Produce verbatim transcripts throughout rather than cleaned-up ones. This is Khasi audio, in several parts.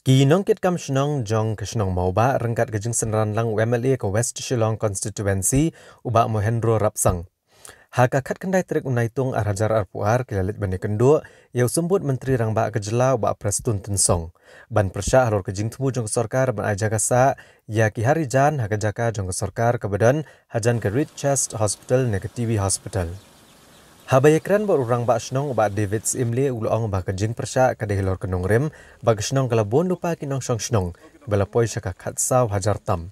Ki nongkitkam shnong jong ka shnong Mawbah ryngkat ka jingsynran lang u M L A ka West Shillong Constituency u Bah Mohendro Rapsang. Ha ka khatkhyndai tarik u Naitung ar hajar arphew ar ki la leit ban ïakynduh ïa u Symbud Myntri Rangbah ka jylla u Bah Prestone Tynsong ban pyrshah halor ka jingthmu jong ka sorkar ban ai jaka sah ïa ki harijan ha ka jaka jong ka sorkar kaba don hajan ka Reed Chest Hospital ne ka T B Hospital. Haba ïakren bad u Rangbah Shnong u Bah David Syiemlieh u la ong ba ka jingpyrshah ka dei halor ka nongrim ba ka shnong ka la bun lypa ki nongshong shnong ba la poi sha ka khatsaw hajar tam.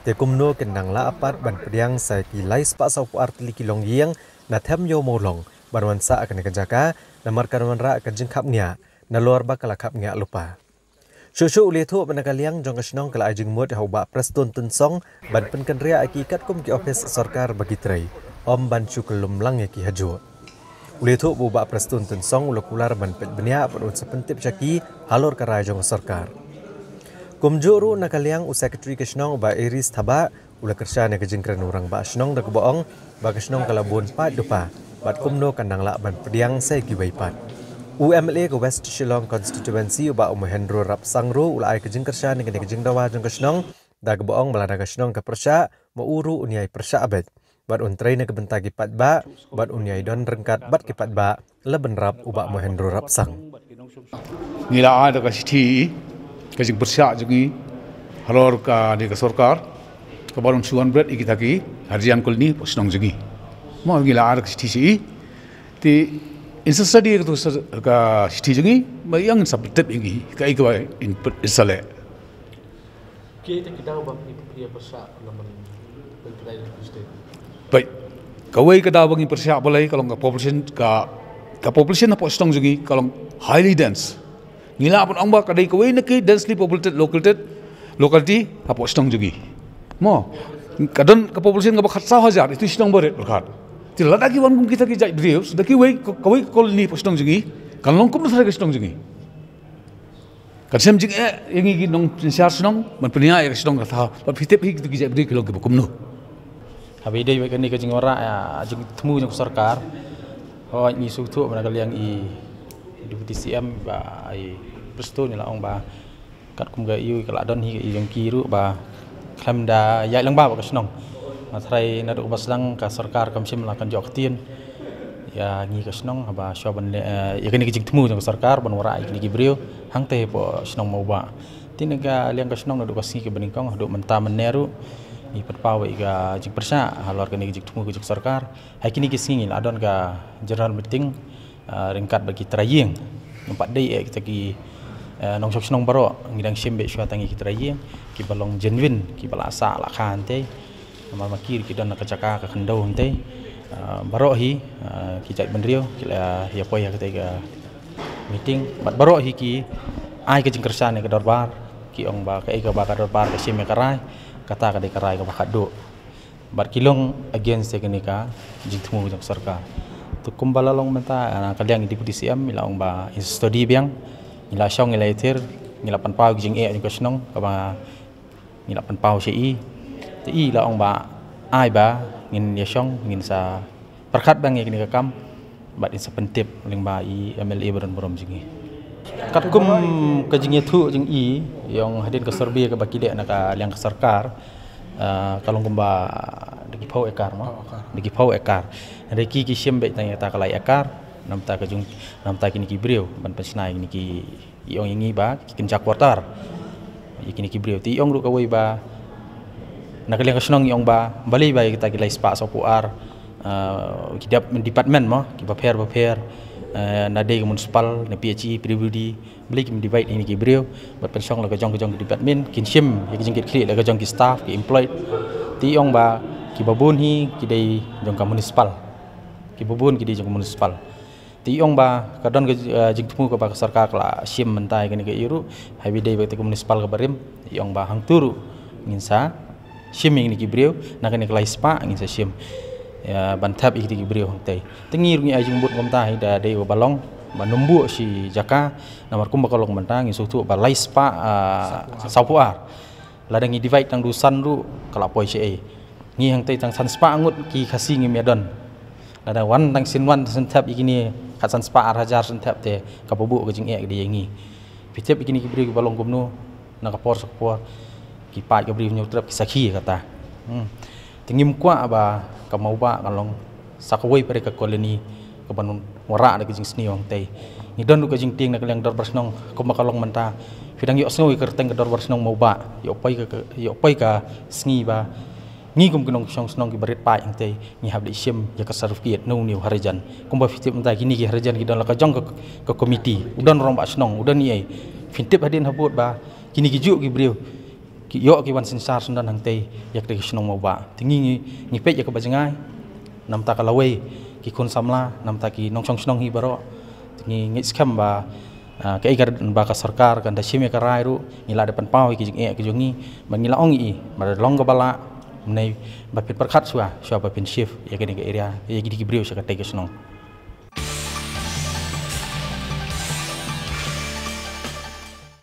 Te kumno kin nang lah pat ban pdiang sa ïa ki laispah sawphew ar tylli ki longïing na Them Ïew Mawlong ban wan sah ha kane ka jaka namar kan wanrah ka jingkhapngiah nalor ba ka la khapngiah lypa. Shuh shuh u la ïathuh ba na ka liang jong ka shnong ka la ai jingmut ha u Bah Prestone Tynsong ban pynkynriah ïa ki katkum ki ophis sorkar ba ki trei, ym ban shu kyllum lang ïa ki hajuh. U la ïathuh ba u Bah Prestone Tynsong u la kular ban peit bniah bad un sa pyntip sha ki halor ka rai jong ka sorkar. Kumjuh ruh na ka liang u Secretary ka shnong u Bah Aries Thabah u la kyrshan ïa ka jingkren u Rangbah Shnong da kaba ong ba ka shnong ka la bun paid lypa bad kumno kan nang lah ban pdiang sa ïa kiwei pat. U M L A ka West Shillong Constituency u Bah Mohendro Rapsang ruh u la ai ka jingkyrshan ïa kane ka jingdawa jong ka shnong da kaba ong ba lada ka shnong ka pyrshah ma u ruh un ïai pyrshah beit bad un trei na ka bynta ki paidbah bad un ïai don ryngkat bad ki paidbah la bynrap u Bah Mohendro Rapsang. Ngi la ai da ka shithi ka jingpyrshah jong ngi halor kane ka sorkar kaba long shu wan bret ïa kita ki harijan colony hapoh shnong jong ngi. Mo ngi la ai da ka shithi shi i ti in sa study ka tu sa- ka shithi jong ngi ba ïa ngin sa pyntip ïa ngi kaei kaba in pyr- in sa leh. Ki ïa ki daw ba ki pyrshah na man ban kdai state. Baik. Kawei ka daw ba ngi pyrshah balei ka long ka population ka ka population hapoh shnong jong ngi ka long highly dense. Ngi lah ban ong ba ka dei kawei na ki densely populated located locality hapoh shnong jong ngi. Mo ka don ka population kaba khatsaw hajar itu shnong barit berkat. Ti lada ki wan kum kita ki jait briew da kiwei kawei ka colony hapoh shnong jong ngi kan long kum na ka shnong jong ngi. Kan shem jingeh ïa ngi ki nongpynshar shnong ban pynïaid ïa ka shnong ka thaw bad phi tip hi kitu ki jait briew ki long kiba kumno. Haba ïadei bad kane ka jingwanrah ïa jingthmu jong ka sorkar. Hooid ngi sngewthuh ba na ka liang i Deputy C M ba i Prestone la ong ba katkum ka ïa ka la don hi ka i jong ki ruh ba khlem da ïaid lang ba ka shnong. Nga tharai naduh ba sdang ka sorkar kam shym la kan jop ktien ïa ngi ka shnong haba shuwa ban leh ïa kane ka jingthmu jong ka sorkar ban wanrah ïa kine ki briew hangtei hapoh shnong Mawbah. Te na ka liang ka shnong naduh ka sngi kaba nyngkong haduh mynta mynne ruh ngi pynpaw ïa ka jingpyrshah halor kane ka jingthmu ka jong ka sorkar. Ha kine ki sngi ngi la don ka general meeting ryngkat bad ki trai ïing. Ngim pat dei eh kita ki nongshong shnong baroh ngi dang shim beit shuwa tang ïa ki trai ïing kiba long genuine kiba la sah la kha hangtei. Namar ma ki ki don na ka jaka ka khyndew hangtei. Baroh hi ki jait bynriew ki la ïa poi ha katei ka meeting bad baroh hi ki ai ka jingkyrshan ïa ka dorbar ki ong ba kaei kaba ka dorbar ka shim ïa ka rai kata ka dei ka rai kaba khatduh. Bad ki long against ïa kane ka jingthmu jong ka sorkar. To kumba la long mynta na ka liang i Deputy C M i la ong ba in study biang. Ngi la shong ngi la ïathir ngi la pynpaw ki jingeh jong ka shnong kaba ngi la pynpaw sha i. Te i la ong ba ai ba ngin ïa shong ngin sa pyrkhat biang ïa kane ka kam. Bad in sa pyntip lyngba i M L A ba don burom jong ngi. Katkum ka jingïathuh jong i ïong hadien ka survey kaba ki leh na ka liang ka sorkar ka long kumba da ki phew ekar mo da ki phew ekar. Hynrei ki ki shim beit tang ïa kata ka lai ekar namta ka jong namta kine ki briew ban pynshna ïa kine ki I ong ïa ngi ba ki kynja quarter ïa kine ki briew. Te i ong ruh kawei ba na ka liang ka shnong i ong ba balei ba ïa kita ki lai spah sawphew ar ki dep department mo kiba pher ba pher, na dei ka municipal, na P H E, P W D, balei kim divide ïa kine ki briew bad pynshong la ka jong ka jong ki department, kin shim ïa ka jingkitkhlieh la ka jong ki staff ki employed. Te i ong ba kiba bun hi ki dei jong ka municipal, kiba bun ki dei jong ka municipal. Te i ong ba ka don ka jingthmu kaba ka sorkar ka la shim mynta ïa kane ka ïa ruh haba dei ba ka municipal kaba rim. I ong ba hangtu ruh ngin sa shim ïa kine ki briew, na kane ka lai spah ngin sa shim ban thep ïa kine ki briew hangtei. Te ngi ruh ngi ai jingbud kumta hi da dei ba long ba numbuh shi jaka. Namar kumba ka long mynta ngi sngewthuh ba lai spah sawphew ar. Lada ngi divide tang du san ruh ka la poi shaei. Ngi hangtei tang san spah ngut ki Khasi ngim ïa don. Lada wan tang sien wan sien thep ïa kine khatsan spah ar hajar sien thep te kaba buh ka jingeh ka dei ïa ngi. Phi tip ïa kine ki briew kiba long kumno, na ka por sha ka por ki paid ka Bri Hynñiewtrep ki sakhi ïa kata. Hmm. Te ngim kwah ba ka Mawbah kan long sa kawei pat ka colony kaban wanrah da ka jingsniew hangtei. Ngi don ruh ka jingtieng na ka liang dorbar shnong kumba ka long mynta. Phi dang ïohsngew ïa ka kyrteng ka dorbar shnong Mawbah, ïoh poi ka, ïoh poi ka sngi ba ngi kum ki nongshong shnong kiba rit paid hangtei ngi hap leit shim ïa ka certificate na une u harijan. Kumba phi tip mynta kine ki harijan ki don la ka jong ka, ka komiti, u don rangbah shnong, u don ei ei. Phin tip hadien habud ba kine ki juh ki briew ki ïoh ki wan synshar syndon hangtei ïa katei ka shnong Mawbah. Te ngi, ngi, ngi peit ïa kaba jngai namar ka lawei ki khun samla, namar ki nongshong shnong hi baroh. Te ngi ngeit skhem ba, ah, kaei kaba ka sorkar kan da shim ïa ka rai ruh, ngi la da pynpaw ïa ki jingeh ki jong ngi, ba ngi la ong ïa i, ba long kaba lah, mynne ba phin pyrkhat shuwa, shuwa ba phin shift ïa kane ka area, ïa kine ki briew sha katei ka shnong.